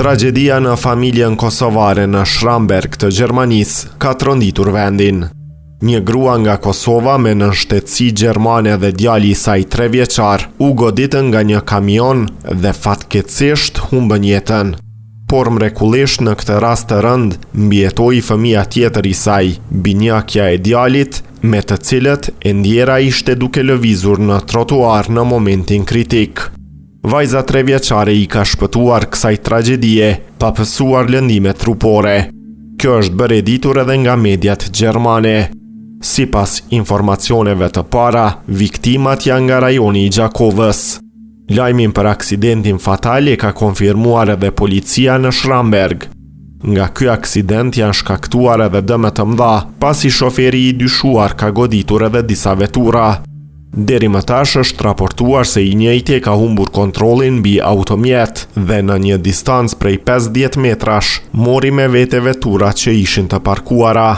Tragjedia në familjen kosovare në Schramberg të Gjermanisë ka tronditur vendin. Një grua nga Kosova me nënshtetësi gjermane dhe djali i saj trevjeçar u goditën nga një kamion dhe fatkeqësisht humbën jetën. Por mrekullisht në këtë rast të rëndë mbijetoi fëmija tjetër i saj, binjakja e djalit, me të cilët e ndjera ishte duke lëvizur në trotuar në momentin kritik. Vajza trevjeçare i ka shpëtuar kësaj tragjedie pa pësuar lëndime trupore. Kjo është bërë e ditur edhe nga mediat gjermane. Sipas informacioneve të para, viktimat janë nga rajoni i Gjakovës. Lajmin për aksidentin fatal e ka konfirmuar edhe policia në Schramberg. Nga ky aksident janë shkaktuar edhe dëme të mëdha, pasi shoferi i dyshuar ka goditur edhe disa vetura. Deri më tash është raportuar se i njëjti e ka humbur kontrollin mbi automjet dhe në një distancë prej 50 metrash mori me vete veturat që ishin të parkuara.